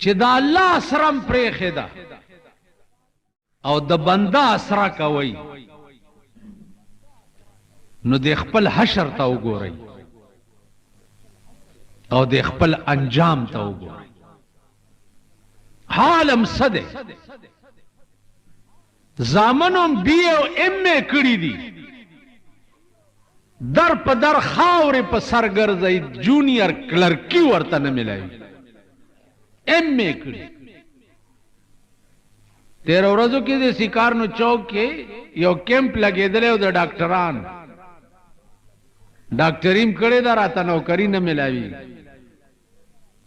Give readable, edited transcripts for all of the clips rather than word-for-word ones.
چې د الله اسره هم پرېښې ده او د بنده اسره کوئ نو د خپل حشر ته وګورئ او د خپل انجام ته وګورئ. حال هم څه دی؟ زامنو هم بي او ایم اې کړي دي، در په در خاورې په سر ګرځئ، جونیئر کلرکي ورته نه ملاوي، ایم اې کړي. تېرو ورځو کې د سیکارنو چوک کې یو کیمپ لګېدلی او د ډاکټرانو ډاکټریم کړې ده، راته نوکري نه ملاوي،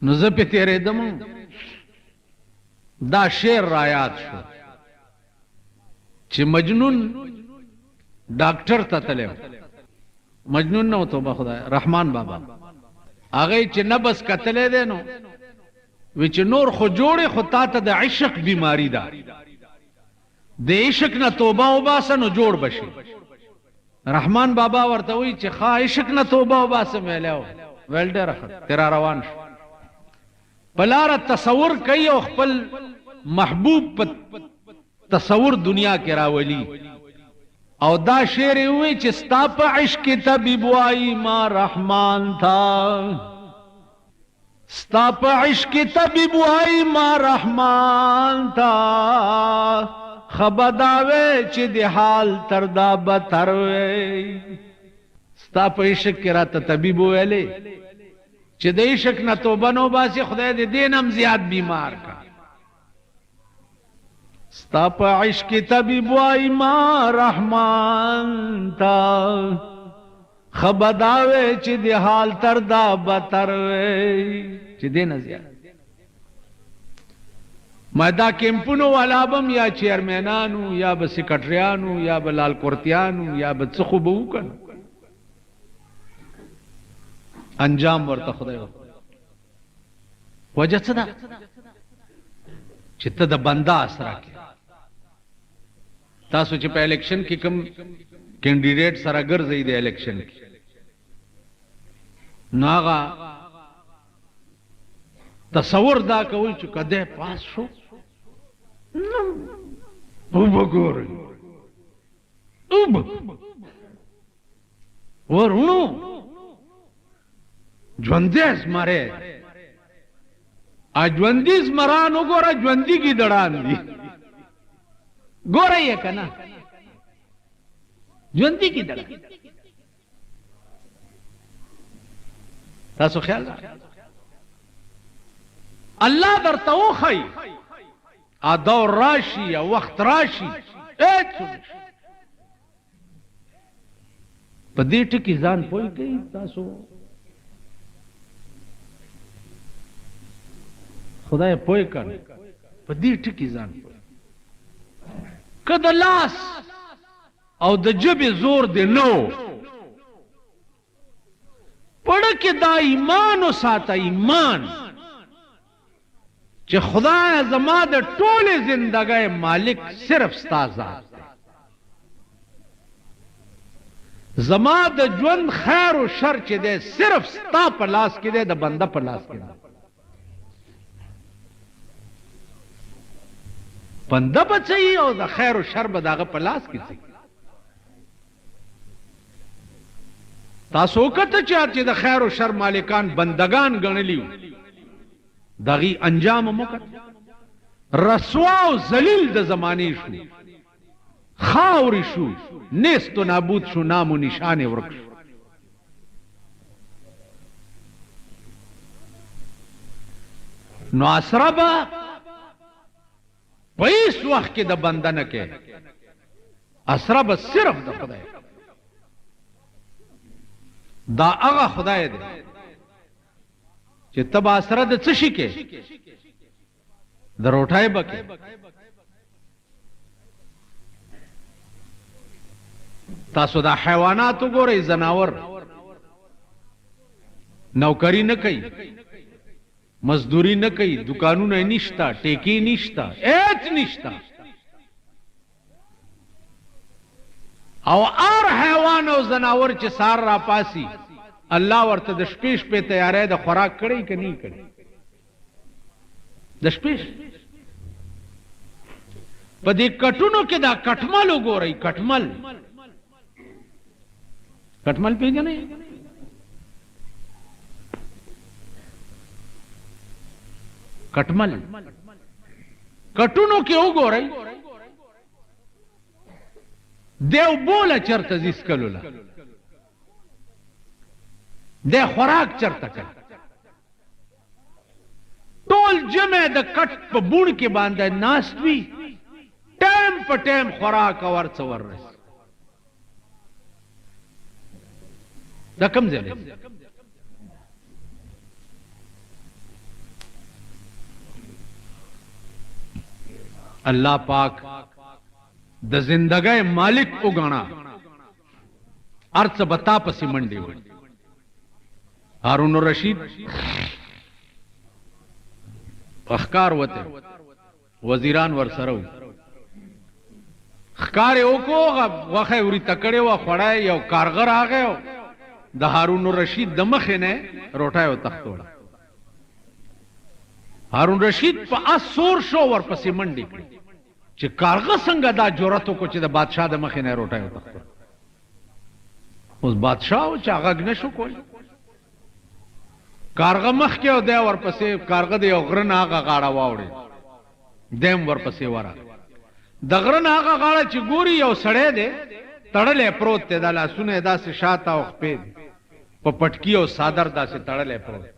نو زه پې تېرېدم، دا شعر را یاد شو چې مجنون ډاکټر ته تللی و. مجنون نه و، توبه خدای، رحمان بابا. هغه یې چې نبض کتلی دی نو وی چې نور خو جوړ یې، خو تا ته د عشق بیماري ده، د عشق نه توبه وباسه نو جوړ به شې. رحمان بابا ورته وایي چې ښه عشق نه توبه وباسم؟ ویلی و، ویل ډېره ښه، ترې را روان شو. په لاره تصور کوي او خپل محبوب په تصور دنیا کې راولي او دا شعر یې ووی چې ستا په عشق کې طبیب وایي ما رحمان ته، ستا په عشق کې طبیب وایي ما رحمان ته، ښه به دا وی چې دې حال تر دا بتر وی. ستا په عشق کې راته طبیب وویلې چې د عشق نه توبه نه وباسې خدای دې دې نه هم زیات بیمار کړه. ستا په عشق کې طبیب وای ما رحمان تا، ښه به دا وی چې د حال تر دا بتر وی، چې دې نه زیات. ما دا کیمپونو والا به هم یا چیئرمینانو یا به سیکرټریانو یا به لال کورتیانو یا به څه خو به وو که نه، انجام ورته خدای وکړي. وجه څه ده؟ چې ته د بنده اسره کې. تاسو چې په الیکشن کې کوم کینډیډیټ سره ګرځئ د الیکشن کې، نو هغه تصور دا کوي چې که دی پاس شو نو وبه ګورئ، وبه ورونو ژوندی زمری دی. ا ژوندي زمران وګوره، ژوندي ګیدړان دي، ګوره یې که نه، ژوندي ګیدړان. تاسو خیال الله درته وښیي، ا دور راشي او وخت راشي، هېڅ ونشي. په دې ټکي ځان پوه کړئ تاسو. خدای پوه کړ، په دې ټکي ځان پوه که د لاس او د ژبې زور دې نه و، پړه کې دا ایمان وساته، ایمان چې خدایه زما د ټولې زندګۍ مالک صرف ستا ذات دی، زما د ژوند خیر او شر چې دی صرف ستا په لاس کې دی، د بنده په لاس کې دی. بنده به څه او د خیر او شر به د هغه په لاس کې څه. تاسو وکته چې د خیر او شر مالکان بندگان ګڼلی وو، د هغوی انجام هم وکته، رسوا او ذلیل د زمانې شو، خاورې شو، نیست و نابود شو، نام و نشان یې ورک شو. نو اسره به په هیڅ وخت کې د بنده نه کې، اسره به صرف د خدای. دا هغه خدای دی چې ته به اسره د څه شي کې؟ د روټۍ به کې؟ تاسو دا حیوانات وګورئ، ځناور نوکري نه کوي، مزدوري نه کوي، دوکانونه نشته، ټیکې نشته، هیڅ نشته، او هر حیوان او ځناور چې سهار راپاڅي الله ورته د شپې شپې تیاری د خوراک کړی که نه کړی؟ د د شپې په دې کټونو کې دا کټمل وګورئ، کټمل، کټمل پیژنئ؟ کټمل کټونو کې وګورئ، دیو بوله چرته ځي څکلو له، دی خوراک چرته کوي؟ ټول جمع د کټ په بوڼ کې باندې ناست وي، ټایم په ټایم خوراک او هر څه وررسي. دا کوم ځای دی؟ الله پاک د زندګۍ مالک وګڼه، هر څه به تا پسې منډې وړي. هارون الرشید په ښکار وتی، وزیران ورسره وو. ښکار یې وکړو، غوښه یې وریته کړې وه، خوړه یې. یو کارغه راغی او د هارون الرشید د مخې نه روټۍ وتښتوله. هارون رشید په اس سور شو، ورپسې منډې کړې چې کارغه څنګه دا جرأت وکړو چې د بادشاه د مخې نه روټۍ وتښتوله. اوس بادشاه و، چا غږ نه شو کولی. کارغه مخکې او دی ورپسې. کارغه د یو غره نه هغه غاړه واوړېد، دی هم ورپسې ورغی. د غره نه هغه غاړه چې ګوري، یو سړی دی تړلی پروت دی، دا لاسونه یې داسې شاته او خپې دي، په پټکي او څادر داسې تړلی پروت دی.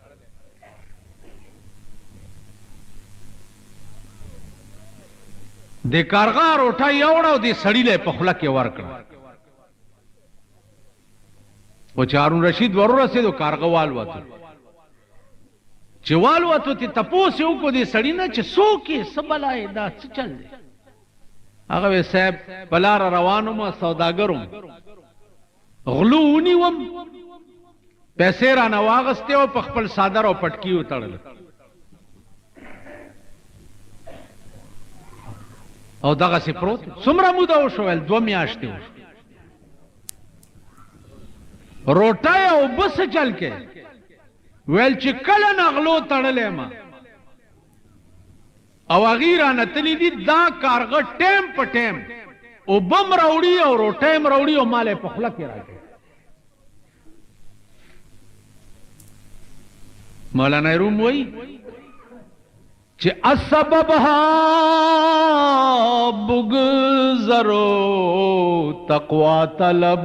دې کارغه روټه یوړه او دې سړي له په خوله کې ورکړه. خو چې هارون رشید ورورسېدو، کارغه والوتو. چې والوتو ته تپوس یې وکړو دې سړي نه چې څوک یې، څه بلا یې، دا څه چل دی؟ هغه وی صاحب په لاره روان وم، سوداګر وم، غلو ونیوم، پیسې رانه واغستې او په خپل څادر او پټکي وتړل او دغسې پروت. څومره موده وشو؟ ویل 2 میاشتې وشو. روټۍ او اوبه څه چل کې؟ ویل چې کله نه غلو تړلی ما او هغوی رانه تللي دي، دا کارغه ټایم په ټایم اوبه هم راوړي او روټۍ هم راوړي او مال یې په خوله کې راکوي. مولانا روم وایي چې السببها بگذرو تقوا طلب،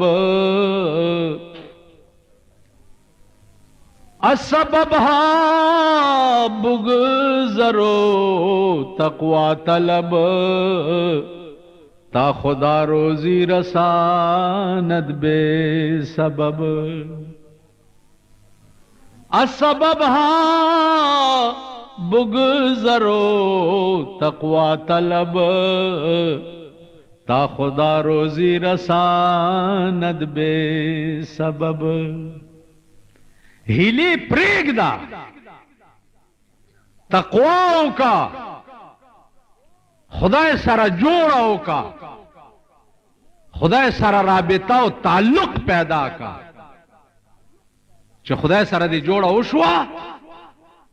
السببها بگذرو تقوا طلب، تا خدا روزی رساند بے سبب. السببها بگذرو تقوا طلب، تا خدا روزی رساند بے سبب. هیلې پرېږده، تقوا وکړه، خدای سره جوړه وکړه، خدای سره رابطه او تعلق پیدا کا. چې خدای سره دې جوړه وشوه،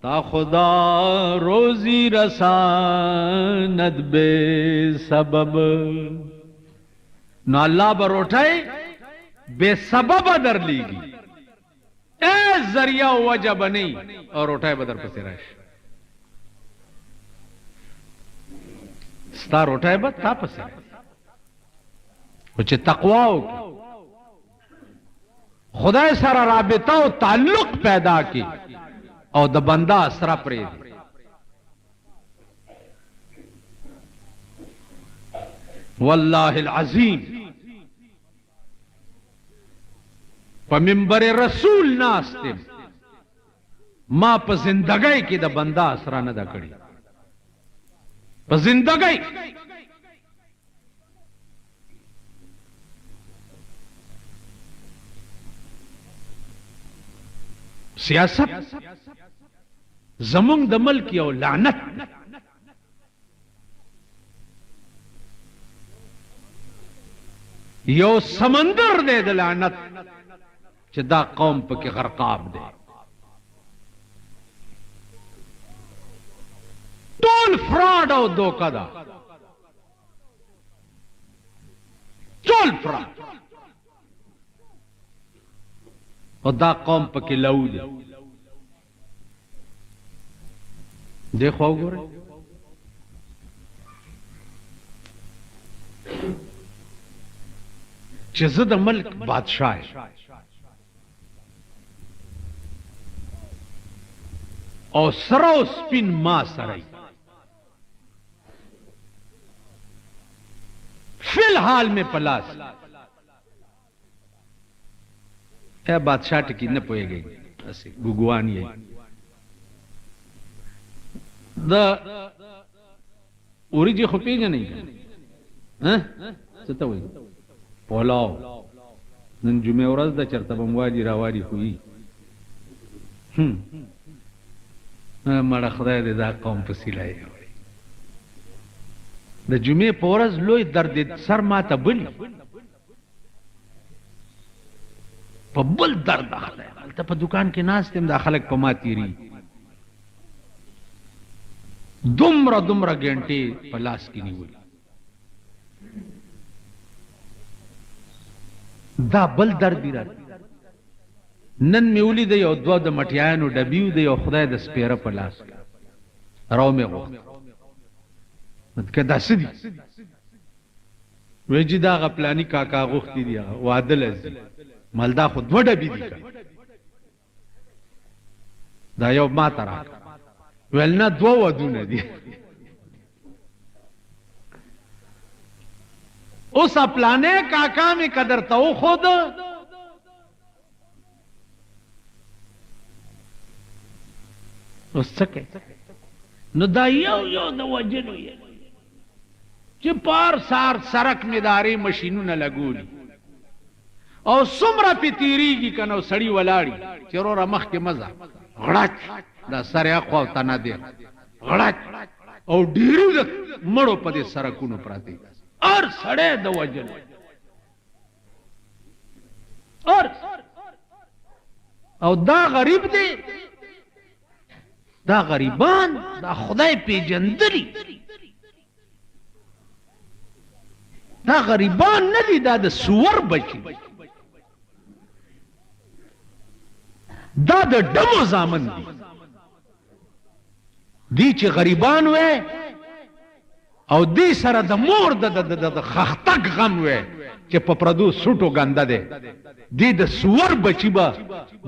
تا خدا روزی رساند بے سبب. نو الله به روټۍ بے سببه درلیږي، هېڅ ذریعه او وجه به نه او روټۍ به درپسې راشي. ستا روټۍ به تا پسې راشي. خو چې تقوا وکړي، خدای سره رابطه او تعلق پیدا کړي او د بنده اسره پرېږدي. والله العظیم په منبر رسول ناست یم، ما په زندګۍ کې د بنده اسره نه ده کړې، په زندګۍ. سیاست زمونږ د ملک یو لعنت دی. یو سمندر دی د لعنت چې دا قوم پکې غرقاب دی. ټول فراډ او دوکه ده، ټول فراډ. او دا قوم پکې لو دی. دې خوا وګورئ، چې زه د ملک بادشاه یم او سره او سپین ما سره یي، فی الحال مې په لاس. اے بادشاہ ټکی نه پوهېږئ، هسې ګوګوان یئ. د وریجې خو پېژنئ که نه؟ څه ته وایي؟ پلاو. نن جمعې ورځ ده، چېرته به هم والي راوالي خو وي. مړه خدای دې دا قوم په سیلای وړي. د جمعې په ورځ لوی درد سر ماته بلی په بل درد اخته یم. هلته په دوکان کې ناست یم، دا خلک په ما تېرېږي، دومره دومره ګنټې په لاس کې نیولي. دا بل درد دی راته. نن مې ولید یو دوه د مټیانو ډبي د یو خدای د سپیره په لاس کې راو مې غوښت، که دا څه دي؟ وی جی دا غپلانی کاکا غوښتي دي، هغه واده لځي. مال دا خو دوه ډبي دي که دا یو ما ته راکړه؟ ویل نه، دوه ودونه دي. اوس پلانې کاکا مې قدر ته وښود، اوس څه کوي؟ نو دا یو یو د وجلو یې چې پار سار سرک مې دارې مشینونه لګولي او څومره پې تېرېږي که نه، سړي ولاړي چې وروره مخکې مه ځه، غړچ دا سر یې اخوا او تنه دی غړچ، او ډېري د مړو په دې سرکونو پراته دي. هر سړی د وجلو او دا غریب دی، دا غریبان دا خدای پیژندلی، دا غریبان نه دي، دا د سور بچي، دا د ډمو زامن دي. دی چې غریبان وې او دې سره د مور د د خختک غم وې چې په پردو سوټو ګنده دی، دې د سور بچي به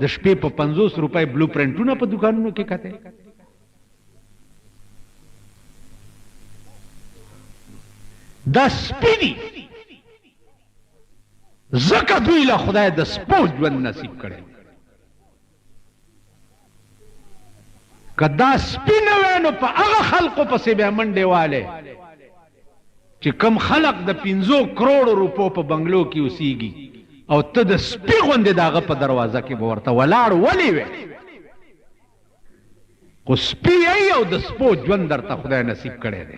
د شپې په 50 روپۍ بلو پرنټونه په دوکانونو کې کته. دا سپي دي، ځکه دوی له خدای د سپو ژوند نصیب کړی. که دا سپي نه وای نو په هغه خلقو پسې به منډې والې چې کوم خلق د 5 کروړو روپو په بنګلو کې اوسیږي، او ته د سپي غوندې د هغه په دروازه کې به ورته ولاړ ولې وې؟ خو سپي یې او د سپو ژوند درته خدای نصیب کړی دی.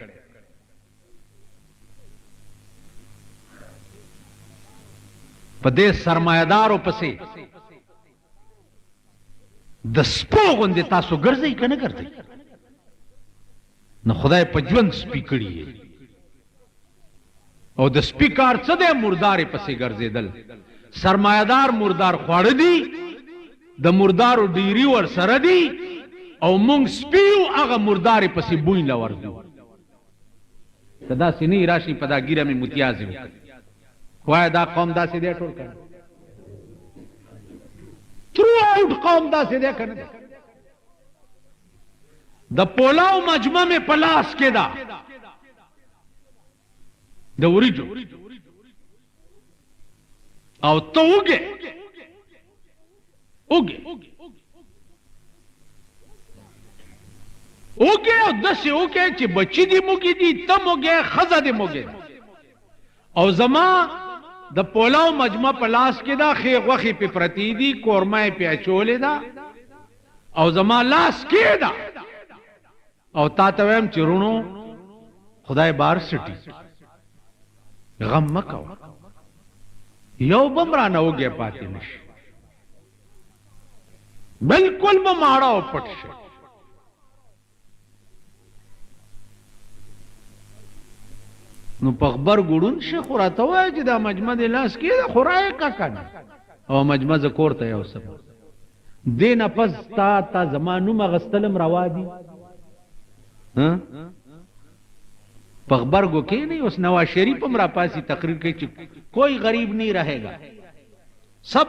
په دې سرمایهدارو پسې د سپو غوندې تاسو ګرځئ که نه ګرځئ؟ نو خدای په ژوند سپي کړي یئ. او د سپي کار څه دی؟ مردارې پسې ګرځېدل. سرمایهدار مردار خواړه دي، د مردارو ډیري ورسره دي، او مونږ سپي یو، هغه مردارې پسې بوی له ورځو. که داسې نه راشي په دا ږیره مې متیازې وکړي. وایه دا قوم داسې دی ټول که نه؟ ترو آوټ قوم داسې دی که نه دی؟ د پولاو مجمع مې په لاس کې ده د وریجو، او ته وږی وږی وږی، او داسې وږی چې بچي دې موږي دي، ته موږی، ښځه دې موږی ده، او زما د پولاو مجمع په لاس کې ده، ښې غوښې پې پرتې دي، کورمه یې پې اچولې ده، او زما لاس کې ده، او تا ته وایم چې روڼو خدای بار سټي، غم مه کوه، یو به هم رانه وږی پاتې نه شي، بالکل به ماړه او پټ شي. نو په غبرګو ړوند شي، خو راته ووایه چې دا مجمع دې لاس کې ده، خو رایې که که نه، او مجمع زه کور ته یوسم. دې نه پس تا ته زما نوم اخیستل هم روا دي؟ په غبرګو کښېنئ. اوس نواز شریف هم راپاڅي تقریر کوي چې کوئی غریب نہیں رہے گا، سب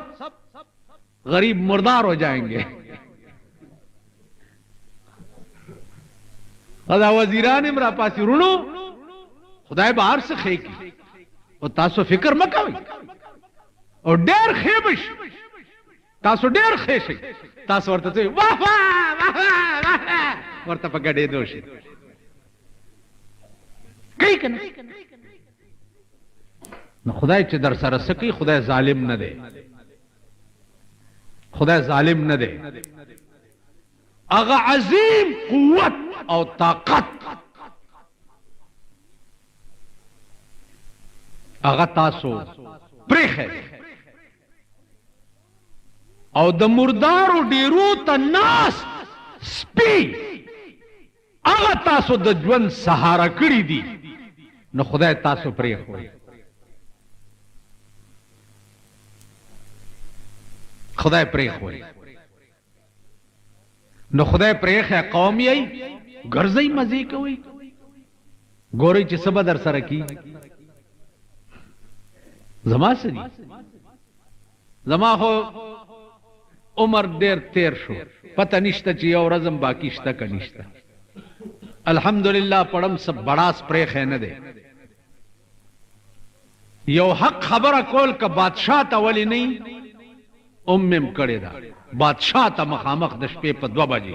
غریب مردار ہو جائیں گے. دا وزیران هم راپاڅي، وروڼو خدای به هر څه ښې کړي، او تاسو فکر مه کوئ، او ډېر ښې به شي، تاسو ډېر ښې شئ. تاسو ورته څه واه واه واه واه ورته په ګډېدو شئ، کوي که نه؟ نو خدای چې در سره څه کوي، خدای ظالم نه دی، خدای ظالم نه دی. هغه عظیم قوت او طاقت هغه تاسو پرېښی دی، او د مردارو ډیرو ته ناست سپي هغه تاسو د ژوند سهاره کړي دي، نو خدای تاسو پرېښوئ. خدای پرېښوئ، نو خدای پرېښی قوم یئ، ګرځئ مزې کوئ، ګورئ چې څه به در سره کېږي. زما څه دي؟ زما خو عمر ډېر تېر شو، پته نشته چې یو ورځ هم باقي شته که نشته. الحمدلله پړم څه بړاس پرېښی نه دی. یو حق خبره کول که بادشاه ته ولې نه وي، هم مې هم کړې ده، بادشاه ته مخامخ د شپې په 2 بجې،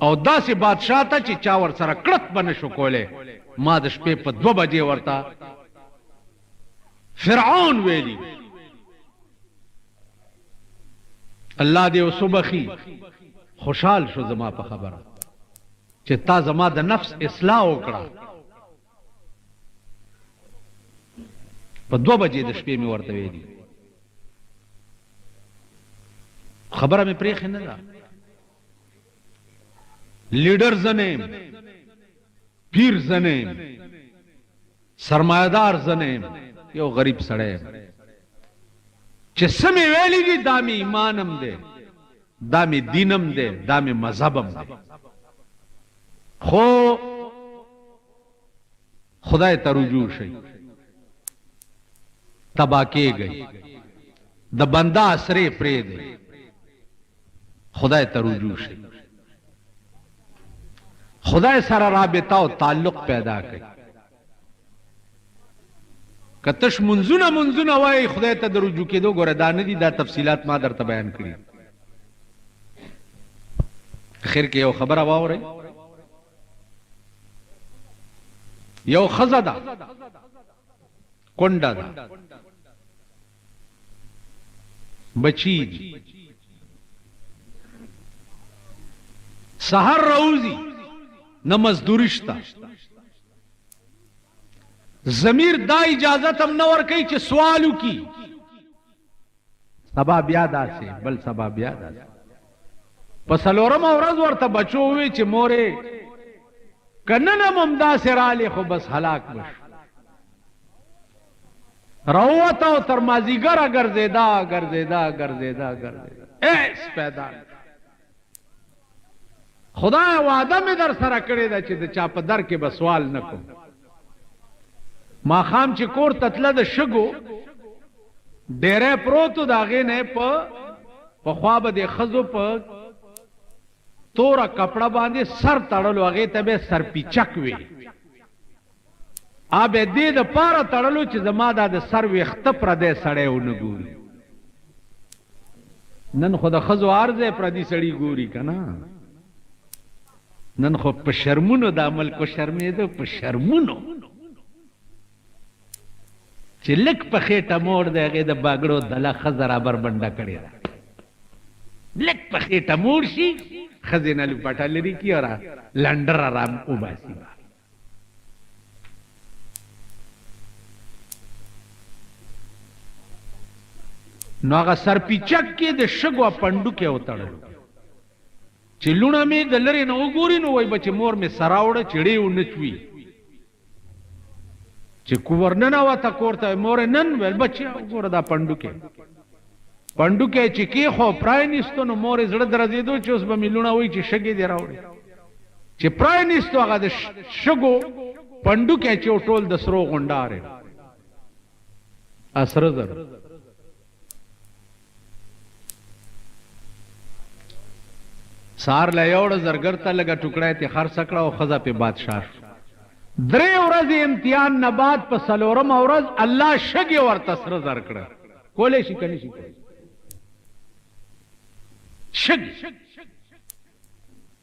او داسې بادشاه ته چې چا ورسره کړت به نه شو کولی، ما د شپې په 2 بجې ورته فرعون ویلي. الله دې اوس وبخښي، خوشحال شو زما په خبره چې تا زما د نفس اصلاح وکړه. په 2 بجې د شپې مې ورته ویلي، خبره مې پرېښې نه ده. لیډر زه نه یم، پیر زه نه یم، سرمایهدار زه نه یم، یو غریب سړی یم چې څه مې ویلي دي دا مې ایمان هم دی، دا مې دین هم دی، دا مې مذهب هم دی. خو خدای ته رجوع شئ، تباه کېږئ، د بنده اسرې پرېږدئ، خدای ته رجوع شئ، خدای سره رابطه او تعلق پیدا کړئ. که تش منځونه منځونه وایي خدای ته د رجوع کېدو، ګوره دا نه دي، دا تفصیلات ما درته بیان کړي. اخر کې یو خبره واورئ. یو ښځه ده، کونډه ده، بچی دي، سحر راوځي، نه مزدوري شته، ضمیر دا اجازه هم نه ورکوي چې سوال وکړي، سبا بیا داسې، بل سبا بیا داسې. په څلورمه ورځ ورته بچو ووی چې مورې که نن هم همداسې رالې خو بس هلاک به شو. راووته او تر مازیګره ګرځېده ګرځېده ګرځېده ګرځېده، هېڅ پیدا نه. خدای وعده مې در سره کړې ده چې د چا په در کې به سوال نه کوم. ماښام چې کور ته تله د شګو ډیری پروت و، د هغې نه یې په پخوا به د ښځو په توره کپړه باندې سر تړلو، هغې ته به سرپیچک وي، به دې د پاره تړلو چې زما دا د سر ویښته پردی سړی ونه ګوري. نن خو د ښځو هر ځای پردي سړي ګوري که نه، نن خو په شرمونو دا ملک وشرمېده، په شرمونو چې لږ په خېټه موړ دی هغې د باګړو دله ښځه رابربنډه کړې ده. لږ په خېټه موړ شي ښځې نه لوپټه لرې کړي او را لنډره را وباسي. نو هغه سرپیچک کې د شګو پنډوکی وتړلو چې لوڼه مې د لرې نه وګوري نو وایي به چې مور مې سره وړه چې ړې ونه چوي. چې ورننوته کور ته، مور یې نن ویل بچیه وګوره دا پنډوکی، پنډوکی چې کېښو پرانیستو، نو مور یې زړه درزېدو چې اوس به مې لوڼه وایي چې شګې دې راوړې. چې پرانیستو هغه د شګو پنډوکی چې ټول د سرو غونډارې سره زر. سهار له یوړه زرګر ته لږه ټوکړه یې ترې خرڅه کړه او ښځه پرې بادشاه شو. درې ورځې امتحان نه بعد په څلورمه ورځ الله شګې ورته سره زر کړه. کولی شي که نه شي کولی؟ شګې.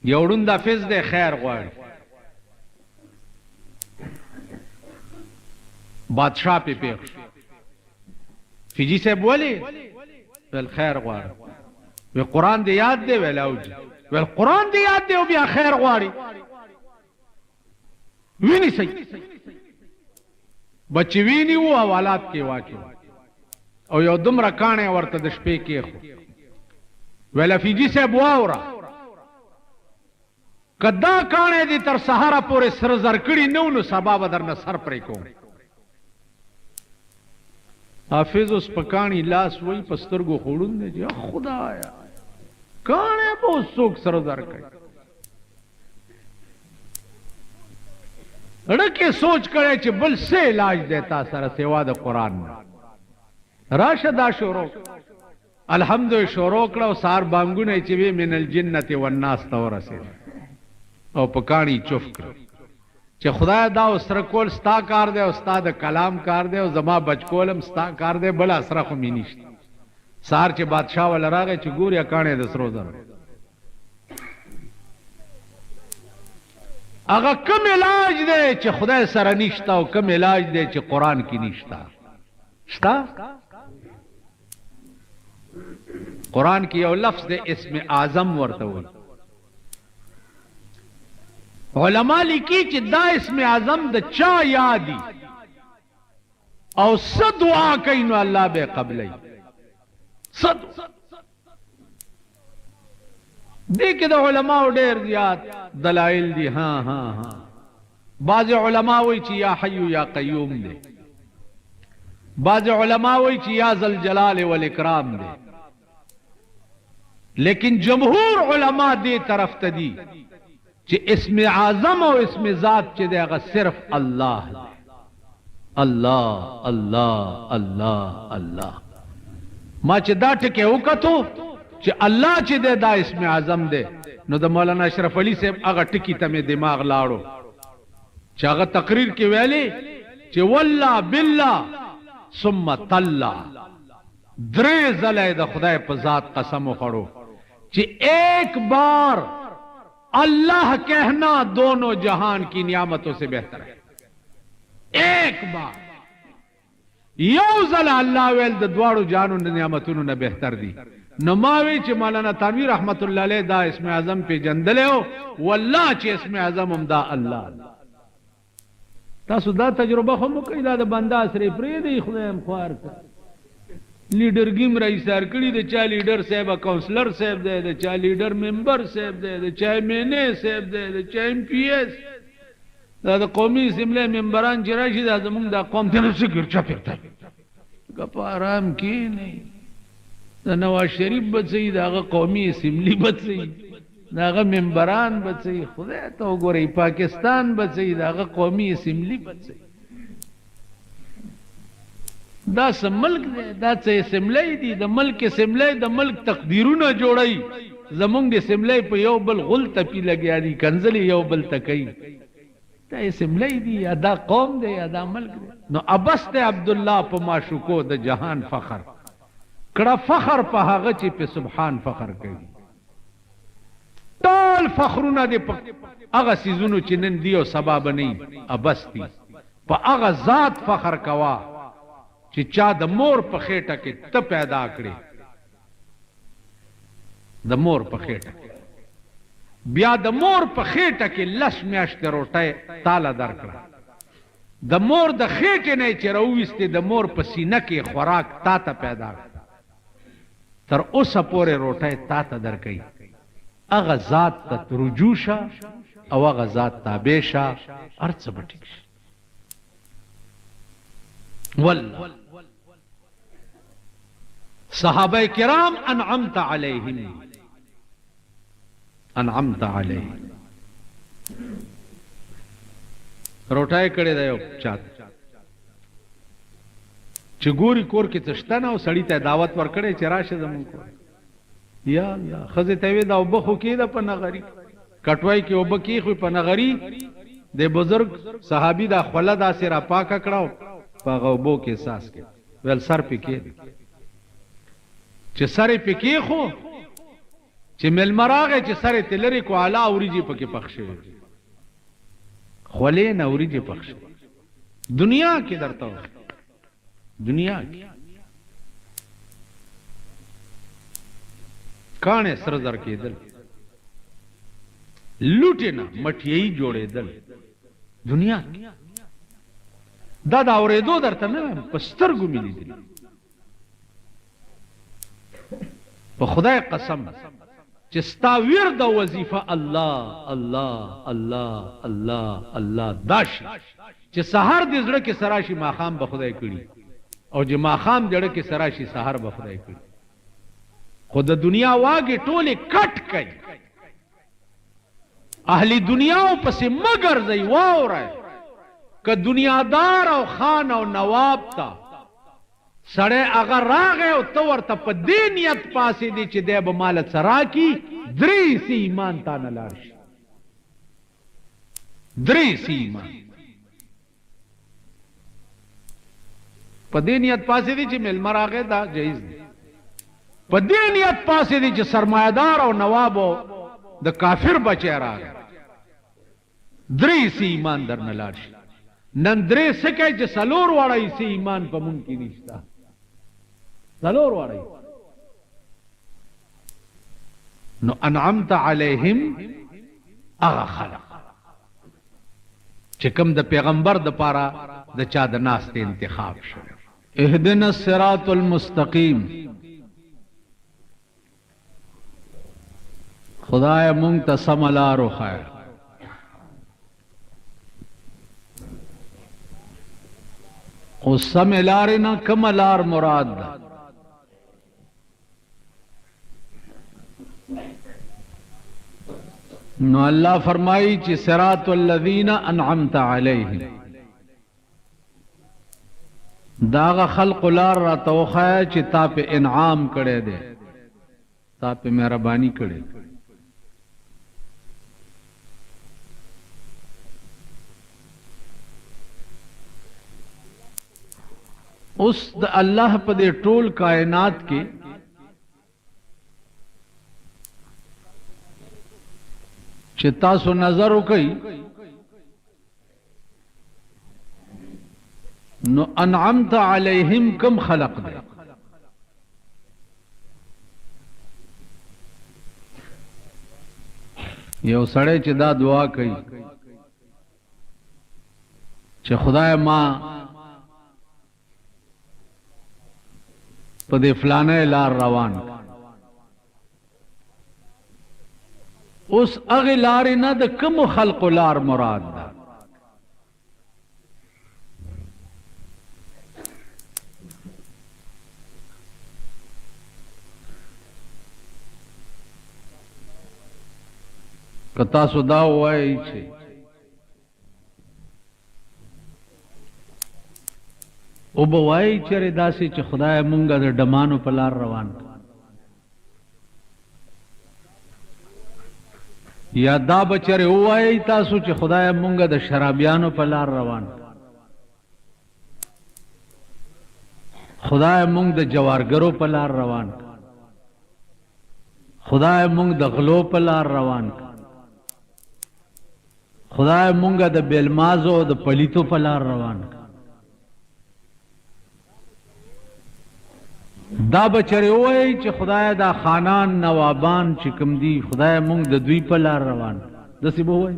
یو ړوند حافظ دی، خیر غواړي. بادشاه پې پېښ شو. فیجی صاحب ولی؟ ویل خیر غواړم. وی قرآن دی یاد دی؟ ویل او جی. ویل قرآن دی یاد دی او بیا خیر غواړي؟ ویني سي بچی ویني وو حوالات کې واچو او یو دومره کاڼی ورته د شپې کېښو. ویل فیجی صاحب واوره، که دا کاڼی دې تر سهاره پورې سره زر کړي نه و نو سبا به درنه سر پرې کوم. حافظ اوس په کاڼي لاس وایي، په سترګو خو ړوند دی چې خدایه کاڼی به اوس څوک سره زر کوي. ړکې سوچ کړی چې بل څه علاج دی تا سره سوا د قرآن نه. راشه دا شروع الحمد یې شروع کړه او سهار بانګونه یې چې وې من الجنة والناس ته ورسېد او په کاڼي یې چوف کړ چې خدایه دا اوس سره کول ستا کار دی او ستا د کلام کار دی او زما بچ کول هم ستا کار دی، بله اسره خو مې نشته. سهار چې بادشاه وله راغی چې ګوري کاڼی د سرو زرو هغه کوم علاج دی چې خدای سره نشته او کوم علاج دی چې قرآن کې نشته؟ شته. قرآن کې یو لفظ دی اسم اعظم ورته وایي. علما لیکي چې دا اسم اعظم د چا یادي او څه دعا کوي نو الله به قبلوي. څه دې کې د علماو ډېر زیات دلایل دي. ها ها ها، بعضې علما وایي چې یا حی یا قیوم دی، بعضې علما وایي چې یا ذوالجلال والاکرام دی، لیکن جمهور علما دې طرف ته دي چې اسم اعظم او اسم ذات چې دی هغه صرف الله دی. الله الله الله الله. ما چې دا ټکی وکتو چې الله چې دی دا اسم اعظم دی، نو د مولانا اشرف علي صاحب هغه ټکي ته مې دماغ لاړو چې هغه تقریر کې ویلې چې والله بالله ثم تالله، درې ځله یې د خدای په ذات قسم وخوړو چې ایک بار الله کهنا دونو جهان کی نعمتوں سے بهتر ہے. ایک بار یو ځل الله ویل د دواړو جهانو د نعمتونو نه بهتر دي. نو ما وی چې مولانا تانوی رحمت الله علیه دا اسم اعظم پیژندلی و، والله چې اسم اعظم هم دا الله دی. تاسو دا تجربه خو مو کوئ، دا د بنده اسرې پرېږدئ، خدای هم خوار کړه. لیډرګي هم را ایسار کړي، د چا لیډر صاحب کونسلر صاحب دی، د چا لیډر ممبر صاحب دی، د چا ایم این ای صاحب دی، د چا ایم پي ایس. دا د قومي اسمبلۍ ممبران چې راشي دا زمونږ دا قوم ته څه ګرچه پرته که په آرام کښېنئ. د نواز شریف به څه وي، د هغه قومي اسمبلي به څه وي، د هغه ممبران به څه وي، خدای ته وګورئ پاکستان به څه وي، د هغه قومي اسمبلي به څه وي. دا څه ملک دی، دا څه اسمبلۍ دي؟ د ملک اسمبلۍ د ملک تقدیرونه جوړوي. زمونږ اسمبلۍ په یو بل غول تپي لګیا دي، کنځلې یو بل ته کوي. دا اسمبلۍ دي یا دا قوم دی یا دا ملک دی؟ نو ابس دی عبدالله په معشوقو د جهان فخر کړه، فخر په هغه چې په سبحان فخر کوي. ټول فخرونه دې په هغه څیزونو چې نن دي او سبا به نه وي ابس دي. په هغه ذات فخر کوه چې چا د مور په خېټه کې ته پیدا کړې، د مور په خېټه کې، بیا د مور په خېټه کې لس میاشتې روټۍ تاله درکړه، د مور د خېټې نه یې چې راوویستې د مور په سینه کې خوراک تاته پیدا کړ، تر اوسه پورې روټۍ تاته درکوي. هغه ذات ته رجوع شه او هغه ذات تابع شه، هر څه به ټیک شي. والله صحابه کرام انعمت علیهم انعمت علیهم روټای کړی دی یو چا چې ګوري کور کې څه شته نه او سړي ته دعوت ورکړی چې راشه زمونږ کور. یا الله، ښځې ته وې دا اوبه خو کېده په نغري، کټوای کې اوبه کېښوې په نغري. د بزرګ صحابي دا خوله داسې را پاکه کړه او په هغه اوبو کې څاڅکی ویل سر پې کېږدي. چې سر یې پې کېښو، چې مېلمه راغی چې سر یې ترې لرې کړو، اعلی وریجې پکې پخ شوې وې، خولې نه وریجې پخ شوې. دنیا کې درته وښیم، دنیا کې کاڼی سره زر کېدل، لوټې نه مټیۍ جوړېدل دنیا کې. دا د اورېدو درته نه وایم، په سترګو مې لیدلي. په خدای قسم چې ستا ورد او وظیفه الله الله الله الله الله دا شي چې سهار دې زړه کې څه راشي ماښام به خدای کړي او چې ماښام دې زړه کې څه راشي سهار به خدای کړي. خو د دنیا واګې ټولې کټ کړئ، اهل دنیاو پسې مه ګرځئ. واوره، که دنیادار او خان او نواب ته سړی هغه راغی او ته ورته په دې نیت پاڅېدې چې دی به ماله څه راکړي، درې حصې ایمان تا نه لاړ شي، درې حصې ایمان. په دې نیت پاڅېدې چې مېلمه راغی، دا جایز دی. په دې نیت پاڅېدې چې سرمایهدار او نواب او د کافر بچی راغی، درې حصې ایمان درنه لاړ شي. نن درې څه کوي چې څلور واړه حصې ایمان په مونږ کې نشته، څلور واړه حصې. نو انعمت علیهم هغه خلق چې کوم د پیغمبر د پاره د چا د ناستې انتخاب شوی. اهدنا الصراط المستقیم، خدای مونږ ته سمه لار وښایه. خو سمې لارې نه کومه لار مراد ده؟ نو الله فرمایي چې صراط الذین انعمت علیهم، دا هغه خلقو لار راته وښایه چې تا پې انعام کړی دی، تا پې مهرباني کړې. اوس د الله په دې ټول کائنات کې چې تاسو نظر وکئ نو انعمت علیهم کم خلق دی؟ یو سړی چې دا دعا کوي چې خدای ما په دې فلانه لار روان، اوس هغې لارې نه د کومو خلقو لار مراد ده؟ که تاسو دا ووایئ چې او به وایي چېرې داسې چې خدای مونږ د ډمانو په لار روان کړ، یا دا به چېرې ووایئ تاسو چې خدای مونږ د شرابیانو په لار روان کړ، خدای مونږ د جوارګرو په لار روان کړ، خدای مونږ د غلو په لار روان کړ، خدای مونږ د بیلمازو او د پلیتو په لار روان کړ. دا به چېرې ووایئ چې خدای دا خانان نوابان چې کوم دي خدای مونږ د دوی په لار روان کړ، داسې به ووایئ؟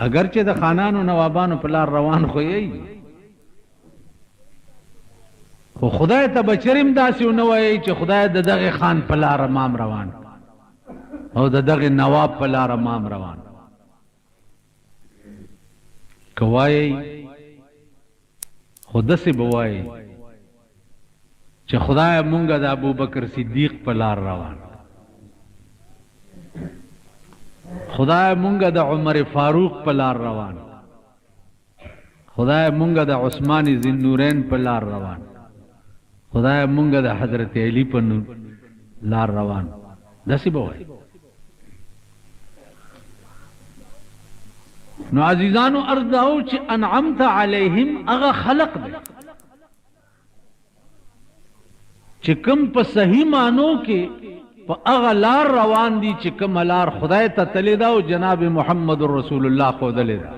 اګر چې د خانانو نوابانو په لار روان خو یئ، خو خدای ته به چېرې هم داسې ونه وایئ چې خدای د دغې خان په لاره مام روان او د دغې نواب په لاره مام روان. که وایئ خو داسې به وایئ چې خدایه مونږ د ابوبکر صدیق په لار روان خدایه مونږ د عمر فاروق په لار روان خدایه مونږ د عثمان ذوالنورین په لار روان خدایه مونږ د حضرت علی په لار روان داسې به وایي. نو عزیزانو عرض داو چې انعمت علیهم هغه خلق دی چې کوم په صحیح معنو کې په هغه لار روان دي چې کومه لار خدای ته تللې ده او جناب محمد رسول الله ښودلې ده.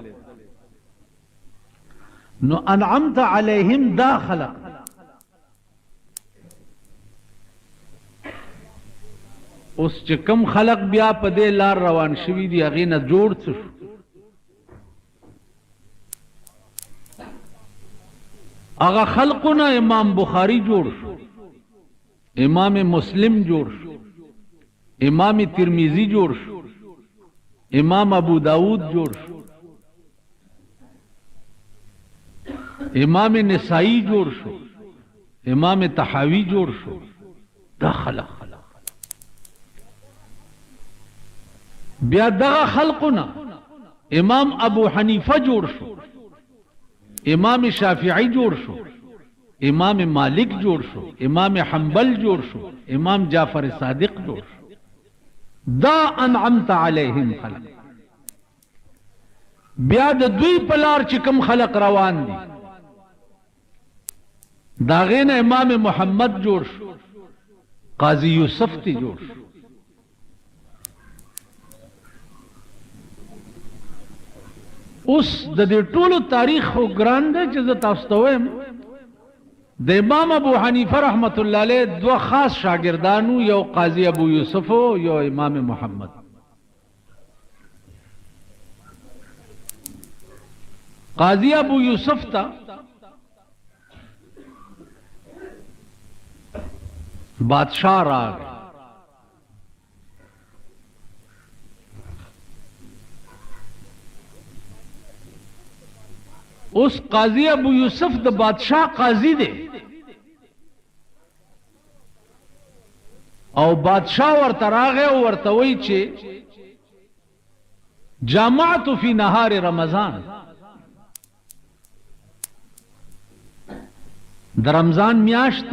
نو انعمت علیهم دا خلق اوس چې کوم خلق بیا په دې لار روان شوي دي هغې نه جوړ څه شو؟ هغه خلقو نه امام بخاری جوړ شو، امام مسلم جوړ شو، امام ترمذی جوړ شو، امام ابو داود جوړ شو، امام نسائی جوړ شو، امام طحاوی جوړ شو. دا خلق بیا دغه خلقونه امام ابو حنیفه جوړ شو، امام شافعی جوړ شو، امام مالک جوړ شو، امام حنبل جوړ شو، امام جعفر صادق جوړ شو. دا انعمت علیهم خلق. بیا د دوی په لار چې کوم خلق روان دي د هغې نه امام محمد جوړ شو، قاضي یوسف تی جوړ شو. اوس د دې ټولو تاریخ خو ګران دی چې زه تاسو ته وایم. د امام ابو حنیفه رحمت الله علیه دوه خاص شاګردانو، یو قاضي ابو یوسف او یو امام محمد. قاضي ابو یوسف ته بادشاہ راغی، اوس قاضي ابو یوسف د بادشاہ قاضي دی او بادشاہ ورته راغی او ورته وایي چې جامعت فی نهار رمضان، د رمضان میاشت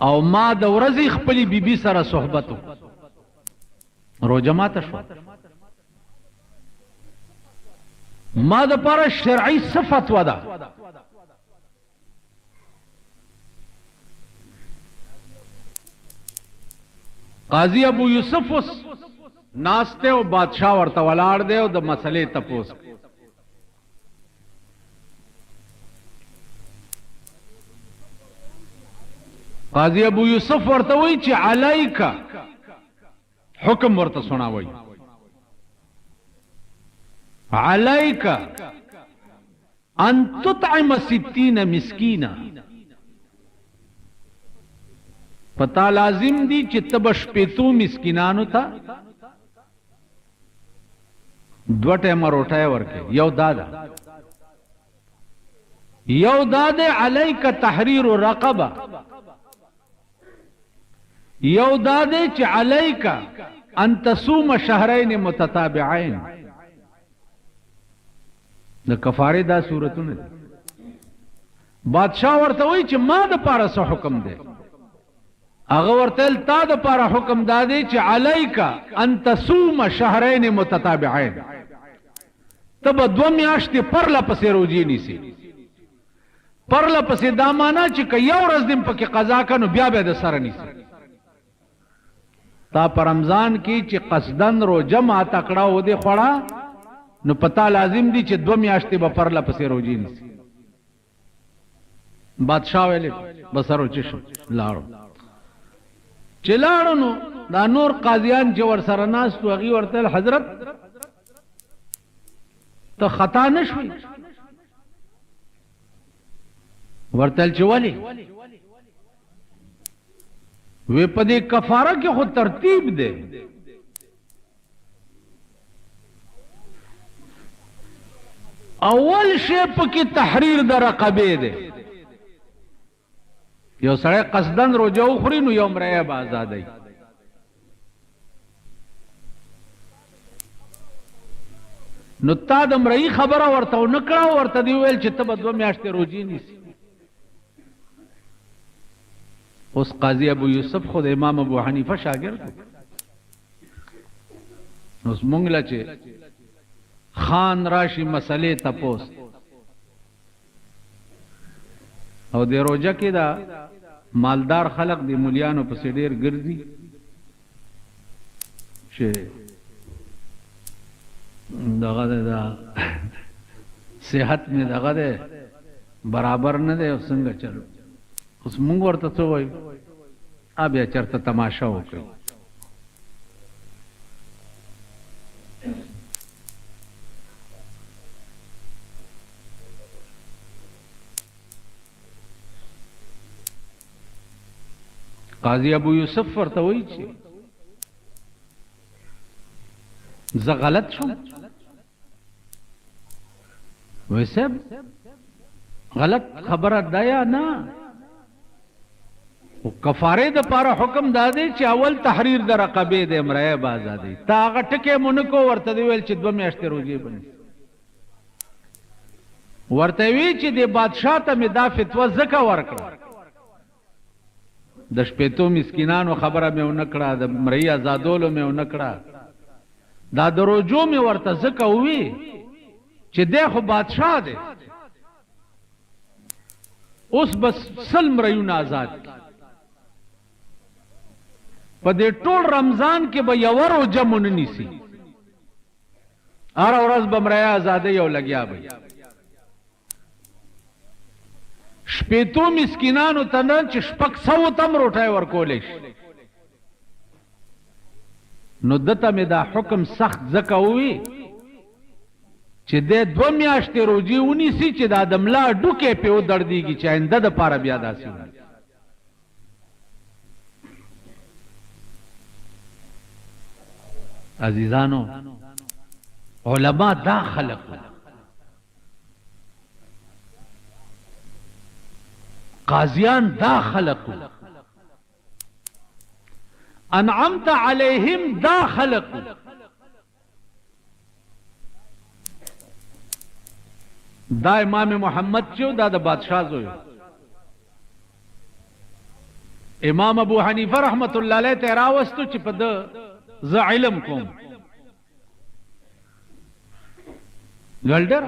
او ما د ورځې خپلې بیبي سره صحبت وکړ، روژه ماته شوه. ما د پاره شرعي څه فتوا ده؟ قاضي ابو یوسف اوس ناست دی او بادشاه ورته ولاړ دی او د مسلې تپوس کوي. قاضي ابو یوسف ورته وایي چې علیک، حکم ورته سناوي، علیک ان تطعم 60 مسکینا، پتا لازم دی چې تب شپېتو مسکینانو ته دوه ټیمه روټۍ ورکړې. یو دا ده، یو دا ده علیک تحریر رقبه، یو دا ده چې علیک ان تصوم شهرین متتابعین. د کفارې دا صورتونه دي. بادشاہ ورته وایي چې ما د پاره څه حکم دی؟ هغه ورته ویل تا د پاره حکم دا دی چې علیک ان تصوم شهرین متتابعین، ته به دوه میاشتې پرله پسې روژې نیسې. پرله پسې دا معنا چې که یو ورځ دې پکې قضا کړه نو بیا به د سره نیسې. تا په رمضان کې چې قصدن روژه ماته کړه او دې خوړه نو په تا لازم دي چې دوه میاشتې به پرله پسې روژې نیسې. بادشاه ویلې بسرو چې شو لاړو. چې لاړو نو دا نور قاضیان چې ورسره ناست وو هغوی ورته ویل حضرت ته خطا نه شوې؟ ورته ویل چې ولې؟ وی په دې کفاره کې خو ترتیب دی. اول شی پکې تحریر د رقبې دی. یو سړی قصداً روژه وخوري نو یو مریی به ازادوي. نو تا د مریي خبره ورته ونه کړه او ورته دې وویل چې ته به دوه میاشتې روژې نیسي. اوس قاضي ابو یوسف خو د امام ابو حنیفه شاګرد و. اوس مونږ له چې خان راشي مسلې تپوس او د روژه کې دا مالدار خلق د مليانو پسې ډېر ګرځي چې دغه ده دا صحت مې دغه ده برابر نه دی او څنګه چلو. اوس مونږ ورته څه وایو؟ بیا چرته تماشه وکړي. قاضي ابو یوسف ورته وایي چې زه غلط شوم. وای صاحب غلط خبره ده یا نه؟ خو کفاره د پاره حکم دا دی چې اول تحریر د رقبې دی، مریی به ازادوي. تا هغه ټکی مو نه کو، ورته دې ویل چې دوه میاشتې روژې به نیسي. ورته وی چې د بادشاه ته مې دا فتوا ځکه ورکړه، د شپېتو مسکینانو خبره مې ونه کړه، د مریي ازادولو مې ونه کړه، دا د روژو مې ورته ځکه ووی چې دی خو بادشاه دی، اوس به 100 مریونه ازاد کړي، په دې ټول رمضان کې به یوه روژه مو نه نیسي، هره ورځ به مریه ازادوي او لګیا به وي. شپېتو مسکینانو ته نه چې 600 ته هم روټۍ ورکولی شي. نو ده ته مې دا حکم سخت ځکه ووی چې دی دوه میاشتې روژې ونیسي چې دا د ملا ډوکی پرې ودړدېږي چې آینده دپاره بیا داسې ونیسي. عزیزانو، علما دا خلق وو، قاضیان دا خلق وو، انعمت علیهم دا خلق وو. دا امام محمد چې دا د بادشاه زوی امام ابو حنیفه رحمت الله علیه ته راوستو چې په ده زه علم کوم. ډېر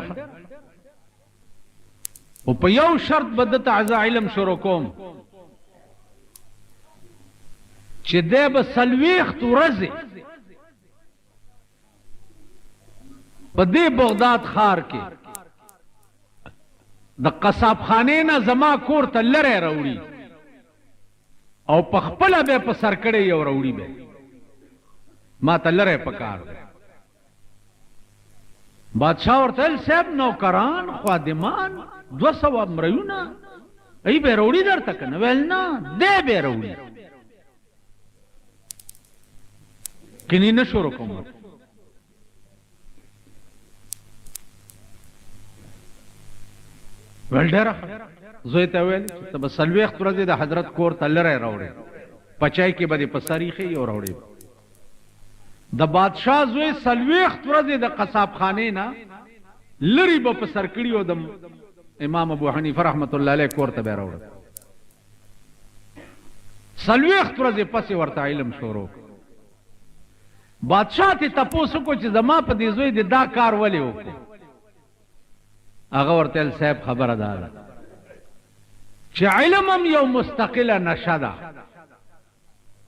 او په یو شرط به ده ته زه علم شروع کوم چې دی به 40 ورځې په دې بغداد ښار کې د قصابخانې نه زما کور ته لری راوړي او په خپله به په سر کړی یو راوړي به، ما ته لری پکار دی. بادشاه ورته ویل صاحب نوکران خادمان 200 مریونه ای به راوړي درته که نه؟ ویل نه، دی به راوړي، کني نه شروع کوم. ویل ډېره ښه. زوی ته ویل چې ته به 40 ورځې د حضرت کور ته لری راوړې، په چای کې به دې په سر ایښی او راوړې. د بادشاه زوی 40 ورځې د قصابخانې نه لري به په سر کړي او د امام ابو حنیفه رحمت الله علیه کور ته به راوړل. 40 ورځې پسې ورته علم شروع کړ. بادشاه ته تپوس وکړو چې زما په دې زوی دې دا کار ولې وکړو؟ هغه ورته ویل صاحب خبره دا ده چې علم هم یو مستقله نشه ده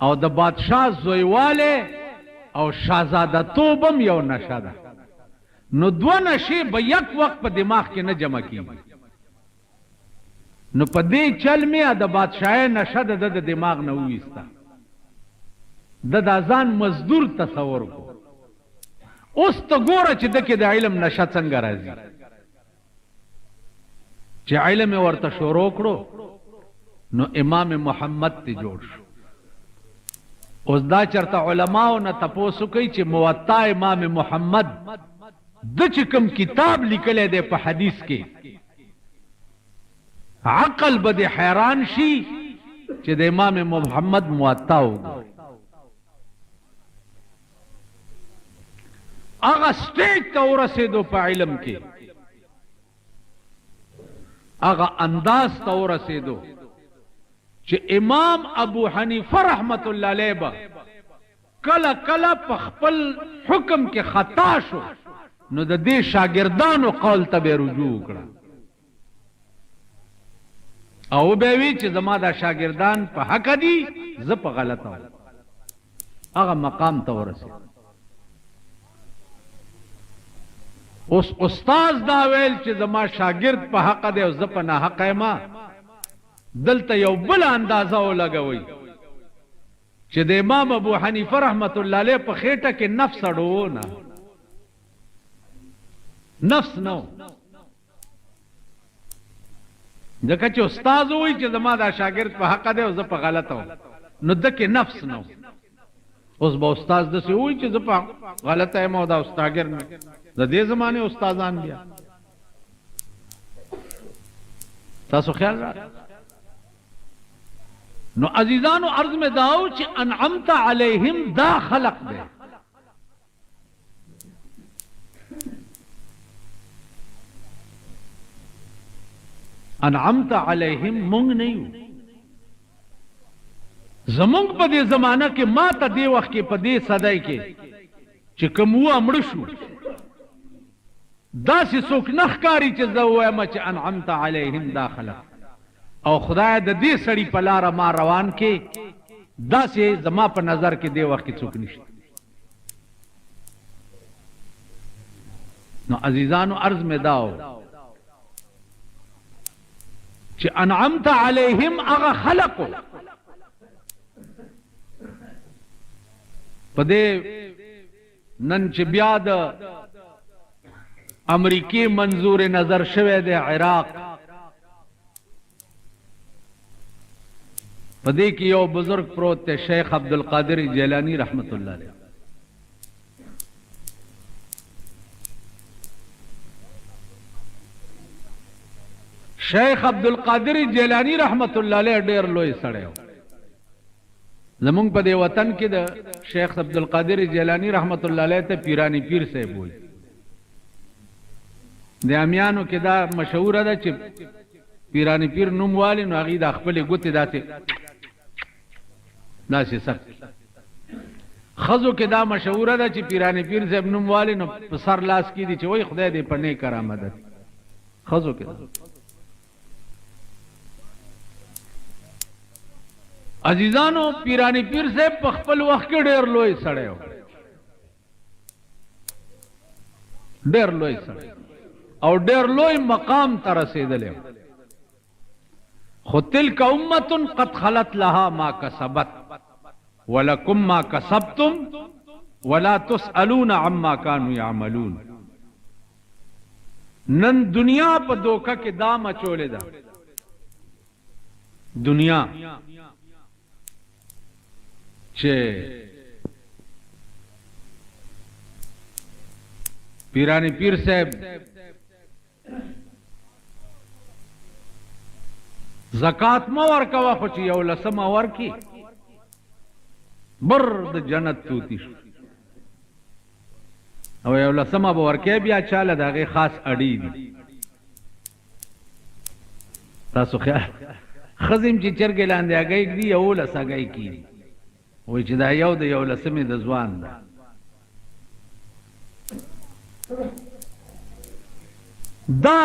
او د بادشاه زویوالی او شاهزادهتوب هم یو نشه ده، نو دوه نشې به یک وخت په دماغ کې نه جمع کیږي. نو په دې چل مې د بادشاهۍ نشه د ده د دماغ نه وویسته، ده دا ځان مزدور تصور کو. اوس ته ګوره چې ده کې د علم نشه څنګه راځي. چې علم یې ورته شروع کړو نو امام محمد ته جوړ شو. اوس دا چرته علماو نه تپوس وکړي چې موطا امام محمد ده چې کوم کتاب لیکلی دی په حدیث کې، عقل به دې حیران شي چې د امام محمد موطا وګوري. هغه سټیج ته ورسېدو په علم کې، هغه انداز ته ورسېدو چې امام ابو حنیفه رحمت الله علیه به کله کله په خپل حکم کې خطا شو، نو د دې شاګردانو قول ته به رجوع وکړه او به وی چې زما دا شاګردان په حق دي، زه په غلطه وم. هغه مقام ته ورسېد. اوس استاد دا ویل چې زما شاګرد په حق دی او زه په ناحقه یم، دلته یو بل اندازه ولګوئ چې د امام ابو حنیفه رحمت الله علیه په خېټه کې نفس اړو نه، نفس نه، ځکه چې استاد وایي چې زما دا شاګرد په حق دی او زه په غلطه وم، نو ده کې نفس نه. اوس به استاد داسې ووایي چې زه په غلطه یم او دا شاګرد مې، د دې زمانې استادان بیا تاسو خیال را. نو عزیزانو عرض مې داو چې انعمت علیهم دا خلق دی. انعمت علیهم مونږ نه یو، زمونږ په دې زمانه کې، ما ته دې وخت کې په دې صدۍ کې چې کوم وو مړه شو، داسې څوک نه ښکاري چې زه ووایم چې انعمت علیهم دا خلق، او خدای د دې سړي په لاره ما روان کې، داسې زما په نظر کې دې وخت کې څوک نشته. نو عزیزانو عرض مې داو چې انعمت علیهم هغه خلقو په دې نن چې بیا د امریکې منظور نظر شوی دی عراق، په دې کې یو بزرگ پروت دی، شیخ عبدالقادر جیلانی رحمت الله علیه. شیخ عبدالقادر جیلانی رحمت الله علیه ډیر لوی سړی و. زمونږ په دې وطن کې د شیخ عبدالقادر جیلانی رحمت الله علیه ته پیرانی پیر صاحب وایي. د امیانو کې دا مشهوره ده چې پیرانی پیر نوم والي، نو هغوی دا خپلې ګوتې داسې داسې سخت. ښځو کې دا مشهوره ده چې پیرانی پیر صاحب نوم والي، نو په سر لاس کې دي چې وایي خدای دې په نیکه را مدد. ښځو کې عزیزانو پیرانی پیر صاحب په خپل وخت کې ډېر لوی سړی و، ډېر لوی سړی او ډېر لوی مقام ته رسېدلی و. خو تلک امة قد خلت لها ما کسبت ولکم ما کسبتم ولا تسألون عما كانوا يعملون. نن دنیا په دوکه کې دا مچولې ده، دنیا چې پیرانی پیر صاحب زکات مه ورکوه، خو چې یو لسمه ورکي بر د جنت توتی شو، او یو لسمه به ورکې بیا چاله د هغې خاص اډې دي. تاسو خیال ښځې هم چې چرګې لاندې هګۍ ږدي 11 هګۍ کېږي، وایي چې دا یو د یو لسمې د ځوان ده. دا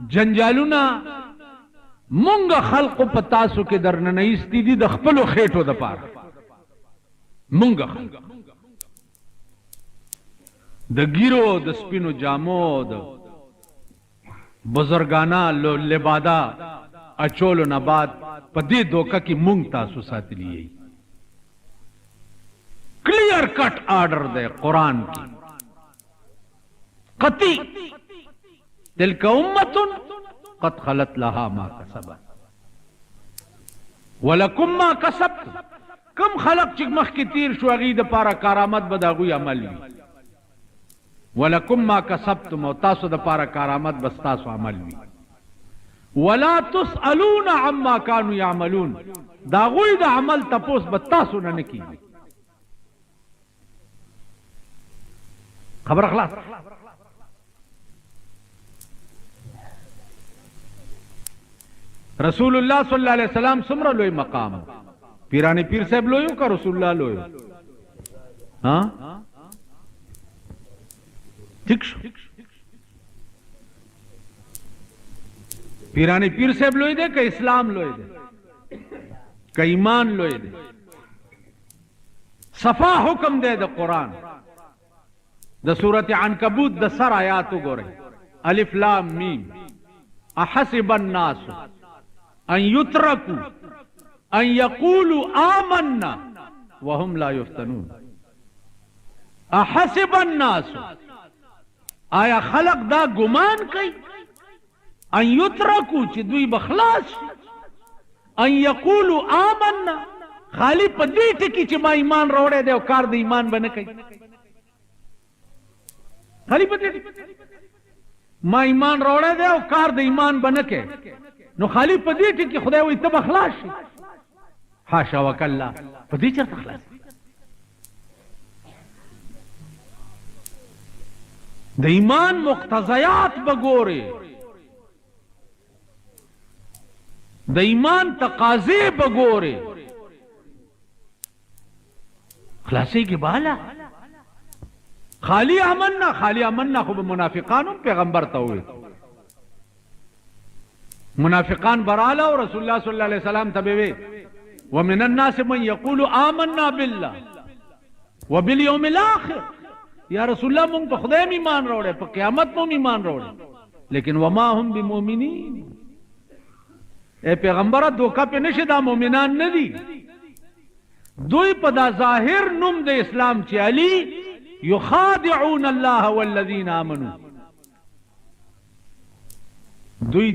جنجالونه مونږ خلقو په تاسو کې درننه ایستي دي د خپلو خېټو دپاره. مونږ خلق د ګیرو د سپینو جامو د بزرګانه لباده اچولو نه بعد په دې دوکه کې مونږ تاسو ساتلی یئ. کلیر کټ آرډر دی قرآن کې، قطعي تلک امة قد خلت لها ما کسبت ولکم ما کسبتم. کم خلق چې مخکې تیر شو هغوی دپاره کارآمد به د هغوی عمل وي. ولکم ما کسبتم او تاسو د پاره کارآمد به ستاسو عمل وي. ولا تسألون عما کانوا یعملون د هغوی د عمل تپوس به تاسو نه نه کیږي. خبره خلاص. رسول الله صلی الله علیه وسلم څومره لوی مقام پیرانی پیر صاحب لوی او که رسول الله لوی؟ ها ٹھیک شو. پیرانی پیر صاحب لوی دی که اسلام لوی دی که ایمان لوی دی؟ صفا حکم دی د قرآن. د سورة عنکبوت د سر آیات وګورئ، الف لام میم، احسب الناس ان یترکو ان یقولوا آمنا وهم لا یفتنون. احسب الناس، آیا خلق دا ګمان کوي ان یترکو چې دوی به خلاص شي، ان یقولوا آمنا، خالی په دې ټکي چې ما ایمان راوړی دی او کار د ایمان به نه کوي، خالی په دې ټکي ما ایمان راوړی دی او کار د ایمان به نه کوي، نو خالی په دې ټکي خدای وایي ته به خلاص شي. حاشا وکلا، په دې چېرته خلاص؟ د ایمان مقتضیات به ګورې، د ایمان تقاضې به ګورې، خلاصېږي بالا. خالی امنا، خالی امنا خو به منافقان هم پیغمبر ته وویل. منافقان براله او رسول الله صلی الله علیه وسلم ته به وی، ومن الناس من یقول آمنا بالله وبالیوم الاخر. یا رسول الله مونږ په خدای هم ایمان راوړی، په قیامت مو هم ایمان راوړی، لیکن وما هم بمؤمنین. ای پیغمبره دوکه پې نشي، دا مؤمنان نه دي. دوی په دا ظاهر نوم د اسلام چې علی یخادعون الله والذین آمنو، دوی